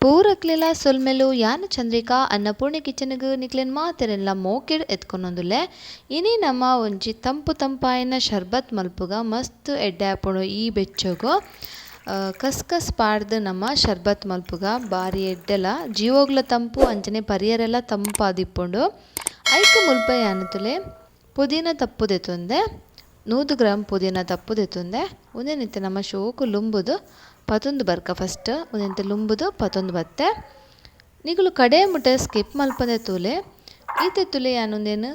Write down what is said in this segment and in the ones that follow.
ಪೂರಕ್ಲೆಲ ಸೊಲ್ಮೆಲು ಯಾನ್ ಚಂದ್ರಿಕಾ ಅನ್ನಪೂರ್ಣೆ ಕಿಚನ್ಗ್ ನಿಕ್ಲೆನ್ ಮಾತೆರೆನ್ಲ ಮೋಕೆಡ್ ಎತ್ಕೊನೊಂದುಲ್ಲೆ. ಇನಿ ನಮ ಒಂಜಿ ತಂಪು ತಂಪಾಯಿನ ಶರ್ಬತ್ ಮಲ್ಪುಗ ಮಸ್ತ್ ಎಡ್ಡೆ ಆಪುಂಡು ಈ ಬೆಚ್ಚೊಗು. ಕಸ್ಕಸ್ ಪಾಡ್ದ್ ನಮ ಶರ್ಬತ್ ಮಲ್ಪುಗ ಬಾರಿ ಎಡ್ಡೆಲ ಜೀವೋಗ್ಲ ತಂಪು ಅಂಚನೆ ಪರಿಯರೆಲ ತಂಪಾದಿಪ್ಪುಂಡು. ಐಕ್ ಮುಲ್ಪ ಯಾನ್ ತುಲೆ ಪುದೀನ ತಪ್ಪು ದೆತೊಂದೆ 100 ಗ್ರಾಂ ಪುದೀನ ತಪ್ಪು ದೆತೊಂದೆ. ಉಂದೆನಿತ್ತೆ ನಮ ಶೋಕು ಲುಂಬುದು ಪತೊಂದು ಬರ್ಕ ಫಸ್ಟ್ ಉಂದೆಂತ ಲುಂಬುದು ಪತೊಂದು ಬತ್ತೆ. ನಿಕುಲು ಕಡೆ ಮುಟ್ಟ ಸ್ಕಿಪ್ ಮಲ್ಪಂದೆ ತೂಲೆ. ಈತೆ ತುಲೆ ಯಾನ್ ಉಂದೆನ್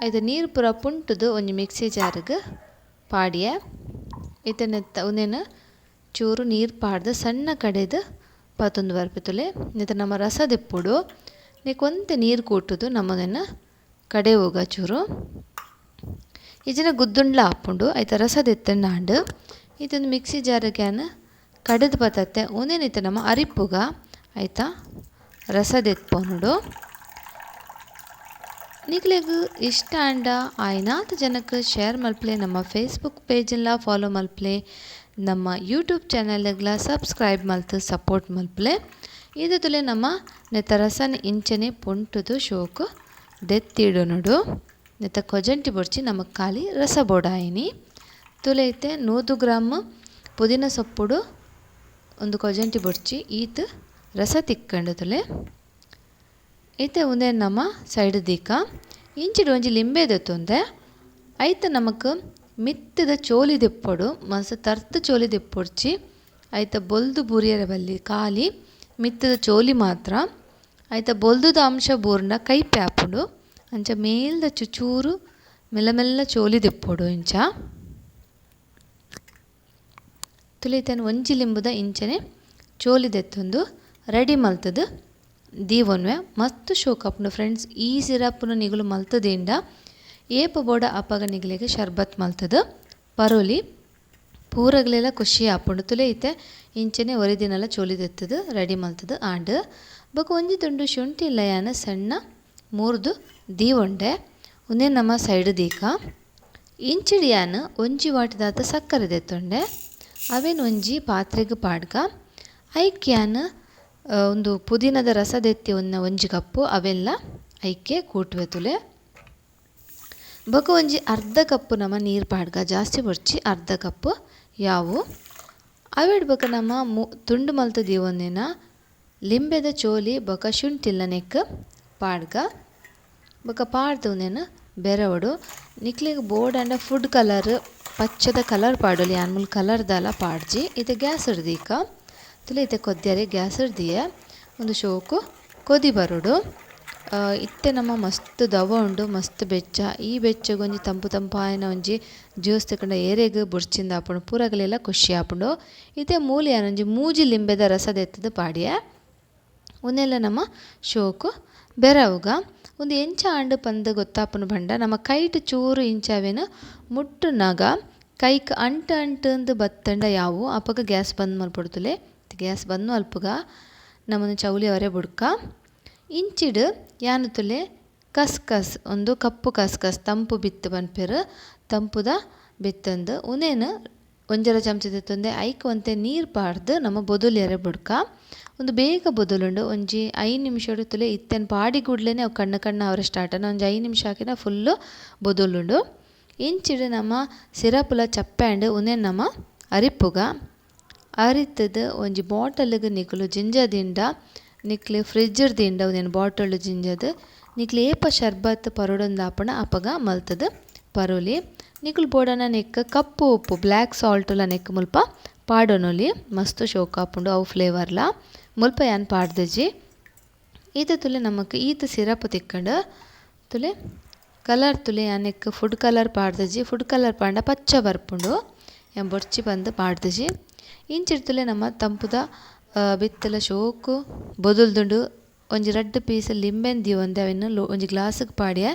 ಐತ ನೀರು ಪೂರ ಪುಂಟುದು ಒಂಜಿ ಮಿಕ್ಸಿ ಜಾರ್ಗ್ ಪಾಡಿಯೆ. ಈತೆ ನೆತ್ತ ಉಂದೆನ್ ಚೂರು ನೀರು ಪಾಡ್ದು ಸಣ್ಣ ಕಡೆದು ಪತೊಂದು ಬರ್ಪೆ ತುಲೆ. ನೆತ್ತ ನಮ್ಮ ರಸ ದೆಪ್ಪೊಡು. ನೆಕ್ ಒಂತೆ ನೀರು ಕೂಟುದು ನಮ್ಮದನ್ನು ಕಡೆ ಹೋಗ ಚೂರು ಇಜಿನ ಗುದ್ದುಂಡ್ಲ ಆಪುಂಡು. ಐತ ರಸ ದೆತ್ತಂಡಾಂಡ್ ಇದೊಂದು ಮಿಕ್ಸಿ ಜಾರ್ಗ್ ಯಾನ್ ಕಡೆದು ಬತ್ತತ್ತೆ. ಉಂದೆನಿತ್ತೆ ನಮ್ಮ ಅರಿಪುಗ ಐತ ರಸ ದೆತ್ಪೊನುಡು. ನಿಕ್ಲೆಗ್ ಇಷ್ಟ ಆಂಡ ಆಯಿನಾತ್ ಜನಕ್ ಶೇರ್ ಮಲ್ಪಲೆ, ನಮ್ಮ ಫೇಸ್ಬುಕ್ ಪೇಜ್ಲ ಫಾಲೋ ಮಲ್ಪಲೆ, ನಮ್ಮ ಯೂಟ್ಯೂಬ್ ಚಾನೆಲ್ಗ್ಲ ಸಬ್ಸ್ಕ್ರೈಬ್ ಮಲ್ತ್ ಸಪೋರ್ಟ್ ಮಲ್ಪಲೆ. ಇದು ತುಲೆ ನಮ್ಮ ನೆತ್ತ ರಸನ್ ಇಂಚನೆ ಪೊಂಟುದು ಶೋಕು ದೆತ್ತಿಡುನುಡು. ನೆತ್ತ ಕೊಜಂಟಿ ಬೊಡ್ಚಿ ನಮಕ್ ಖಾಲಿ ರಸ ಬೋಡಾಯಿನಿ. ತುಲೆ ಇತ್ತೆ 100 ಗ್ರಾಂ ಪುದೀನ ಸೊಪ್ಪುಡು ಒಂದು ಕೊಜಂಟಿ ಬೊಡ್ಚಿ ಈತ್ ರಸ ತಿಕ್ಕಂಡು ತುಲೆ. ಇತ್ತೆ ಉಂದೆನ್ ನಮ ಸೈಡ್ ದೀಕ. ಇಂಚಿಡ್ ಒಂಜಿ ಲಿಂಬೆ ದೆತ್ತೊಂದೆ. ಐತ ನಮಕ್ ಮಿತ್ತದ ಚೋಲಿ ದೆಪ್ಪೊಡು, ಮಸ್ತ್ ತರ್ತ್ ಚೋಲಿ ದೆಪ್ಪೊಡ್ಚಿ. ಐತ ಬೊಲ್ದು ಬೂರಿಯರೆ ಬಲ್ಲಿ ಖಾಲಿ ಮಿತ್ತದ ಚೋಲಿ ಮಾತ್ರ. ಐತ ಬೊಲ್ದುದ ಅಂಶ ಬೂರ್ಂಡ ಕೈಪೆ ಆಪುಂಡು. ಅಂಚ ಮೇಲ್ದ ಚುಚೂರು ಮೆಲ್ಲ ಮೆಲ್ಲ ಚೋಲಿ ದೆಪ್ಪೊಡು ಇಂಚ. ತುಲಿತನ್ ಒಂಜಿ ಲಿಂಬುದ ಇಂಚನೆ ಚೋಲಿ ದೆತ್ತೊಂದು ರೆಡಿ ಮಲ್ತದು ದೀವೊನ್ವೆ. ಮಸ್ತ್ ಶೋಕ್ ಆಪುಂಡು ಫ್ರೆಂಡ್ಸ್. ಈ ಸಿರಪ್ನು ನಿಗುಲು ಮಲ್ತದಿಂಡ ಏಪ ಬೋಡ ಅಪಗ ನಿಗಲೆಗ್ ಶರ್ಬತ್ ಮಲ್ತದು ಪರೋಲಿ. ಪೂರಗ್ಲೆಲ ಖುಷಿ ಆಪುಂಡು. ತುಲೆ ಇತ್ತೆ ಇಂಚನೆ ಒರಿ ದಿನಲ ಚೋಲಿ ದೆತ್ತದು ರೆಡಿ ಮಲ್ತದು ಆಂಡ್. ಬೊಕ ಒಂಜಿ ತುಂಡು ಶುಂಠಿ ಲಯಾನ ಸಣ್ಣ ಮೂರ್ದು ದೀವೊಂಡೆ. ಉಂದೆ ನಮ್ಮ ಸೈಡ್ ದೀಕ. ಇಂಚಿಡಿಯಾನ್ ಒಂಜಿ ವಾಟಿದಾತ ಸಕ್ಕರೆ ದೆತ್ತೊಂಡೆ. ಅವೆನ್ ಒಂಜಿ ಪಾತ್ರೆಗ್ ಪಾಡ್ಗ. ಐಕ್ಯಾನ್ ಒಂದು ಪುದೀನದ ರಸ ದೆತ್ತಿ ಒಂಜಿ ಒಂಜಿ ಕಪ್ಪು ಅವೆಲ್ಲ ಐಕೆ ಕೂಟುವೆ ತುಲೆ. ಬೊಕ ಒಂಜಿ ಅರ್ಧ ಕಪ್ಪು ನಮ ನೀರು ಪಾಡ್ಗ, ಜಾಸ್ತಿ ಬೊಡ್ಚಿ ಅರ್ಧ ಕಪ್ಪು ಯಾವು. ಅವೆಡ್ ಬೊಕ ನಮ ತುಂಡು ಮಲ್ತ್ ದೀವೊಂದಿನ ಲಿಂಬೆದ ಚೋಲಿ ಬೊಕ ಶುಂಠಿಲ ನೆಕ್ ಪಾಡ್ಗ. ಬೊಕ ಪಾಡ್ದು ಉಂದೆನ್ ಬೆರವೊಡು. ನಿಕ್ಲೆಗ್ ಬೋಡಾಂಡ ಫುಡ್ ಕಲರ್ ಪಚ್ಚದ ಕಲರ್ ಪಾಡೊಲಿ. ಯಾನ್ ಮೂಲು ಕಲರ್ ದಾಲ ಪಾಡ್ಜಿ. ಇತ್ತೆ ಗ್ಯಾಸ್ ದೀಕ ತುಲೆ. ಇತ್ತೆ ಕೊದ್ಯರೆ ಗ್ಯಾಸ್ ದಿಯೆ. ಒಂದು ಶೋಕು ಕೊದಿ ಬರೊಡು. ಇತ್ತೆ ನಮ್ಮ ಮಸ್ತ್ ದವ ಉಂಡು, ಮಸ್ತ್ ಬೆಚ್ಚ. ಈ ಬೆಚ್ಚಗ್ ಒಂಜಿ ತಂಪು ತಂಪಾಯಿನ ಒಂಜಿ ಜ್ಯೂಸ್ ತಿಕ್ಕಂಡ ಏರೆಗ್ ಬೊಡ್ಚಿಂದ ಆಪುಂಡು, ಪೂರಗಲೆಲ ಖುಷಿ ಆಪುಂಡು. ಇತ್ತೆ ಮೂಲು ಯಾನ್ ಒಂಜಿ ಮೂಜಿ ಲಿಂಬೆದ ರಸ ದೆತ್ತದು ಪಾಡಿಯೆ. ಉಂದೆಲ್ಲ ನಮ್ಮ ಶೋಕು ಬೆರವುಗ. ಉಂದು ಎಂಚ ಆಂಡ್ ಪಂದ್ ಗೊತ್ತಾಪುಂಡು ಪಂಡ ನಮ್ಮ ಕೈಟ್ ಚೂರು ಇಂಚವೇನು ಮುಟ್ಟುನಗ ಕೈಕ್ ಅಂಟು ಅಂಟುಂದು ಬತ್ತಂಡ ಯಾವು ಅಪಗ ಗ್ಯಾಸ್ ಬಂದ್ ಮಲ್ಪೊಡು ತುಲೆ. ಗ್ಯಾಸ್ ಬಂದ್ ಮಲ್ಪುಗ ನಮ್ಮನ್ನು ಚೌಲಿ ಅವರೆ ಬುಡ್ಕ. ಇಂಚಿಡ್ ಯಾನ್ ತುಲೆ ಕಸ್ಕಸ್ ಒಂದು ಕಪ್ಪು ಕಸ್ಕಸ್ ತಂಪು ಬಿತ್ತು ಪನ್ಪೆರ್, ತಂಪುದ ಬಿತ್ತಂದು. ಉಂದೆನ್ ಒಂಜರ ಚಮಚ ದೆತ್ತೊಂದೆ. ಐಕ್ ಒಂತೆ ನೀರು ಪಾಡ್ದು ನಮ ಬೊದೊಲಿಯರೆ ಬುಡ್ಕ. ಉಂದು ಬೇಗ ಬೊದೊಲುಂಡು. ಒಂಜಿ 5 ನಿಮಿಷಡ್ ತುಲೆ. ಇತ್ತೆನ್ ಪಾಡಿ ಕೂಡ್ಲೆನೆ ಅವು ಕಣ್ಣು ಕಣ್ಣು ಅವರೆ ಸ್ಟಾರ್ಟ್ ಆಂಡ್. ಒಂಜಿ 5 ನಿಮಿಷ ಹಾಕಿನ ಫುಲ್ಲು ಬೊದೊಲುಂಡು. ಇಂಚಿಡ್ ನಮ ಸಿರಪುಲ ಚಪ್ಪೆ ಆಂಡ್. ಉಂದೆನ್ ನಮ ಅರಿಪುಗ. ಅರಿತದು ಒಂಜಿ ಬಾಟಲ್ಗ್ ನಿಕುಲು ಜಿಂಜದಿಂಡ ನಿಕ್ಲೆ ಫ್ರಿಜ್ ದಿಂಡ ಉಂದೆನ್ ಬಾಟಲ್ ಜಿಂಜದ್ ನಿಕ್ಲೆ ಏಪ ಶರ್ಬತ್ ಪರೊಡೊಂದು ಆಪುಂಡ ಅಪಗ ಮಲ್ತದು ಪರೋಲಿ. ನಿಕುಲು ಬೋಡನ ನೆಕ್ ಕಪ್ಪು ಉಪ್ಪು ಬ್ಲ್ಯಾಕ್ ಸಾಲ್ಟ್ಲ ನೆಕ್ ಮುಲ್ಪ ಪಾಡೊನೊಲಿ. ಮಸ್ತ್ ಶೋಕ್ ಆಪುಂಡು ಅವು ಫ್ಲೇವರ್ಲ. ಮುಲ್ಪ ಯಾನ್ ಪಾಡ್ದಜಿ. ಈತ ತುಲೆ ನಮಕ್ ಈತ ಸಿರಪ್ ತಿಕ್ಕಂಡು ತುಲೆ. ಕಲರ್ ತುಲೆ ಯಾನ್ ನೆಕ್ ಫುಡ್ ಕಲರ್ ಪಾಡ್ದಜಿ. ಫುಡ್ ಕಲರ್ ಪಾಂಡ ಪಚ್ಚ ಬರ್ಪುಂಡು. ಯಾನ್ ಬೊಡ್ಚಿ ಪಂದ್ ಪಾಡ್ದಜಿ. ಇಂಚಿಡ್ ತುಲೆ ನಮ್ಮ ತಂಪುದ ಬಿತ್ತಲ ಶೋಕು ಬೊದೊಲ್ದುಂಡು. ಒಂಜಿ ರಡ್ಡ್ ಪೀಸ್ ಲಿಂಬೆನ್ ದೀವೊಂದೆ ಅವೆನ್ ಒಂಜಿ ಗ್ಲಾಸ್ಗ್ ಪಾಡಿಯೆ.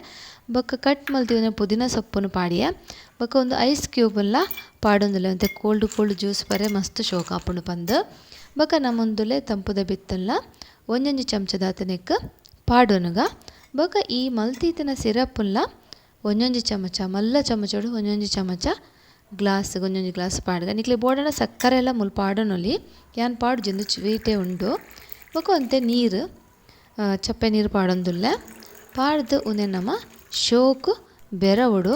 ಬೊಕ ಕಟ್ ಮಲ್ತಿನ ಪುದೀನ ಸೊಪ್ಪುನು ಪಾಡಿಯೆ. ಬೊಕ ಒಂದು ಐಸ್ ಕ್ಯೂಬ್ಲ ಪಾಡೊಂದುಲ್ಲೆ. ಒಂತೆ ಕೋಲ್ಡ್ ಕೋಲ್ಡ್ ಜ್ಯೂಸ್ ಪರೆ ಮಸ್ತ್ ಶೋಕ್ ಆಪುಂಡು ಪಂದ್. ಬೊಕ ನಮೊಂದುಲೆ ತಂಪುದ ಬಿತ್ತಲ ಒಂಜೊಂಜಿ ಚಮಚದಾತ ನೆಕ್ ಪಾಡೊನುಗ. ಬೊಕ ಈ ಮಲ್ತಿತ್ತಿನ ಸಿರಪ್ಪುಲ ಒಂಜೊಂಜಿ ಚಮಚ ಮಲ್ಲ ಚಮಚಡು ಒಂಜೊಂಜಿ ಚಮಚ ಗ್ಲಾಸ್ ಒಂಜೊಂಜಿ ಗ್ಲಾಸ್ ಪಾಡ್ಗ. ನಿಕ್ಲೆ ಬೋಡಾಂಡ ಸಕ್ಕರೆ ಎಲ್ಲ ಮುಲ್ಪ ಪಾಡೊನೊಲಿ. ಯಾನ್ ಪಾಡುಜಿ ಉಂದು ಸ್ವೀಟೇ ಉಂಡು. ಬೊಕ ಒಂತೆ ನೀರು ಚಪ್ಪೆ ನೀರು ಪಾಡೊಂದುಲ್ಲೆ. ಪಾಡ್ದು ಉಂದೆನ್ ನಮ ಶೋಕು ಬೆರವುಡು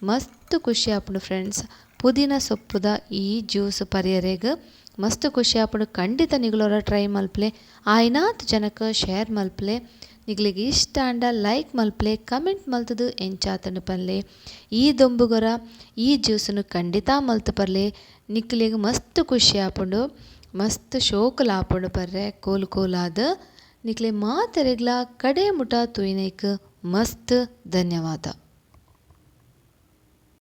ಮಸ್ತ್ ಖುಷಿ ಆಪುಂಡು ಫ್ರೆಂಡ್ಸ್. ಪುದೀನ ಸೊಪ್ಪುದ ಈ ಜ್ಯೂಸ್ ಪರಿಯರೆಗ್ ಮಸ್ತ್ ಖುಷಿ ಆಪುಂಡು. ಖಂಡಿತ ನಿಗುಲೊರ ಟ್ರೈ ಮಲ್ಪಲೆ, ಆಯಿನಾತ್ ಜನಕ್ ಶೇರ್ ಮಲ್ಪಲೆ. ನಿಗಲಿಗೆ ಇಷ್ಟ ಆಂಡ ಲೈಕ್ ಮಲ್ಪಲೆ, ಕಮೆಂಟ್ ಮಲ್ತದು ಎಂಚಾತಂಡು ಪನ್ಲೆ. ಈ ದೊಂಬುಗೊರ ಈ ಜ್ಯೂಸನ್ನು ಖಂಡಿತ ಮಲ್ತು ಪರ್ಲೆ, ನಿಕ್ಲೆಗ್ ಮಸ್ತ್ ಖುಷಿ ಆಪುಂಡು, ಮಸ್ತ್ ಶೋಕುಲ ಆಪುಂಡು ಪರ್ರೆ ಕೋಲು ಕೋಲಾದ್. ನಿಕ್ಲೆ ಮಾತೆರೆಗ್ಲಾ ಕಡೆ ಮುಟ ತೂಯಿನೈಕ್ ಮಸ್ತ್ ಧನ್ಯವಾದ.